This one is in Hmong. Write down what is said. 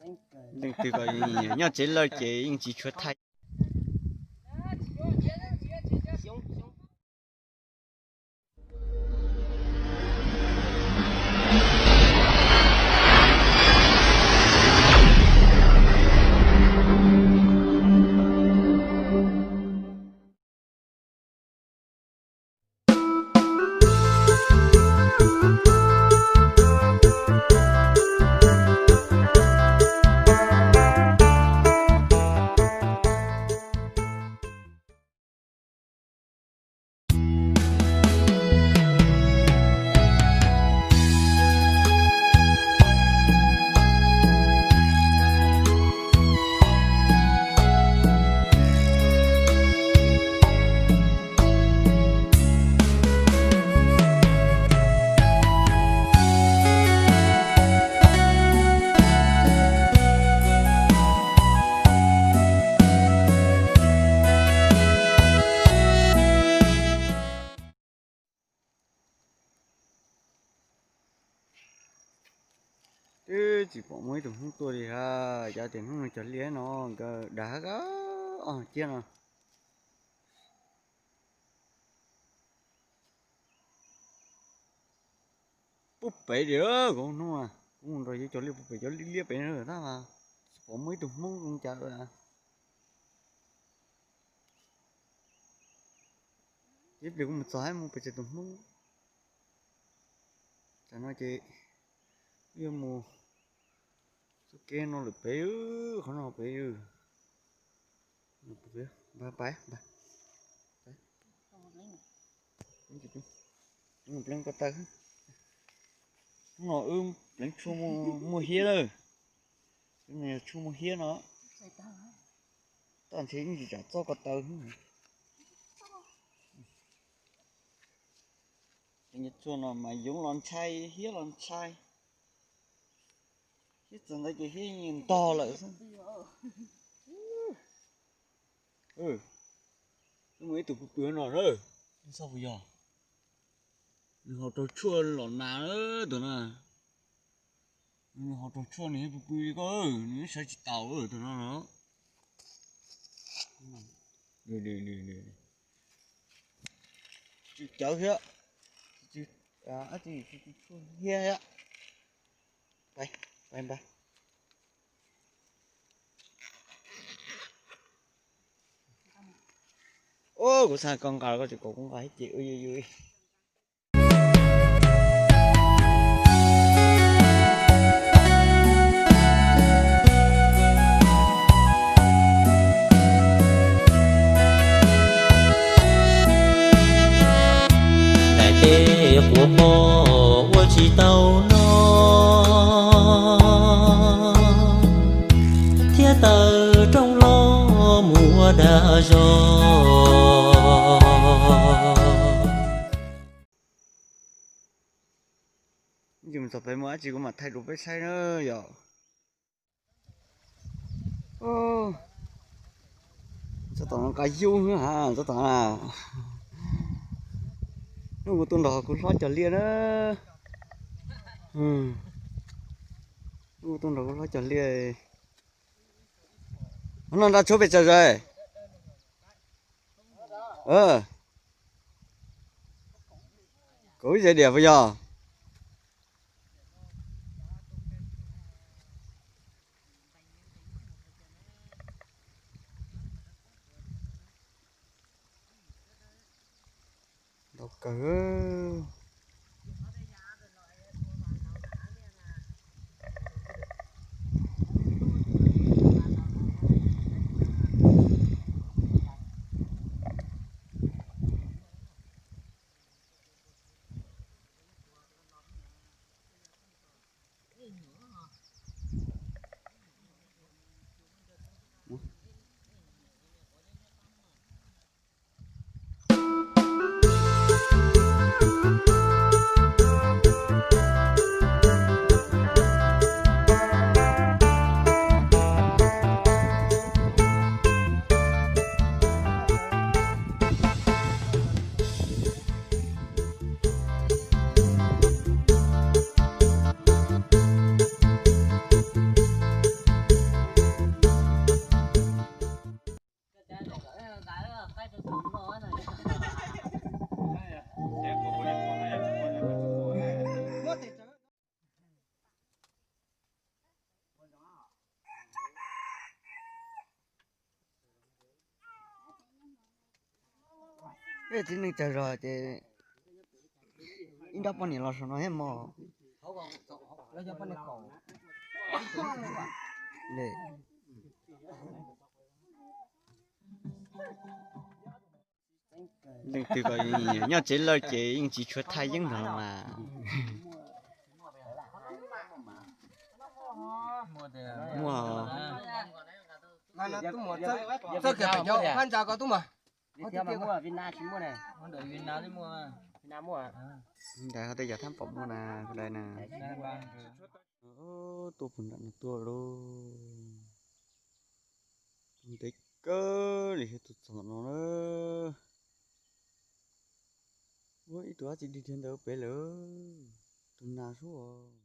Leej twg kom nyob tsev lawm ces yeej tsis tshua thaij. Twb tsis pom muaj ib tug Hmoob tuaj li hab, cov tias Hmoob no cog liaj no nkawd dag hab, o ciab no. Puag pem li, kuv hnub kuv mus nrog yawg cog liaj puag pem cov liaj liab pem tab mas tsis pom muaj ib tug Hmoob zoo cas. Ib pliag kuv mus txog hab mus pem tsev tus Hmoob. Tam no ces yuav mus txoj kev no lawm pem, qhov no pem. Pleev ko taw. Hnub no wb pleev tshuaj muaj hiab lawm. Tshuaj muaj hiab no. Toj ntshe ib ntsis tsam txoj ko taw. Pleev tshuaj no mas yoov los ntshai, hiab los ntshai. Hiab txog ntawd ces hiab yeej ntog lawm xwb. Mus ib tug pw pw no, txhob puas yog? Nws haus raug tshuaj los nas tus no. Nws haus raug tshuaj nws pw pw li ko, nws sawv tsis taus tus no no. Tsis cawv thiab, tsis tshuaj hiab thiab. Kuv xav koj nqa, koj tsis kom kuv nqa ces yus yus. Daim teb quav qoj ua tsis tau no, thiab taw rooj los mus ua dag zog. Txog pem mus dab tsi kuv mam thaij rau peb saib na yom. Txog tom no nqa yub ha, txog tom na. Hnub kuv tuaj nrog kuv hlob cog liaj na. Hnub kuv tuaj nrog kuv hlob cog liaj. Hnub no nqa tshuaj pes tsawg zawg? Kaum ib yam diam puas yog? Ntau kawg. Tib neeg tsawg zog ces ib nrab poj niam los saum no thiab mog. Leej twg kom nyob tsev lawm ces yeej tsis tshua thaj yeeb nrog los mas. Muaj. Txoj kev phab ntsa ko tub mas. Ntawd ho tej yam thab pom muaj na, dai na. Tuaj puag nram no tuaj lauj. Tuaj ntev kawg li thiaj tuaj txog no na. Ua ib tug dab tsi dig dhia ntawd pem lawm. Tus nas sub.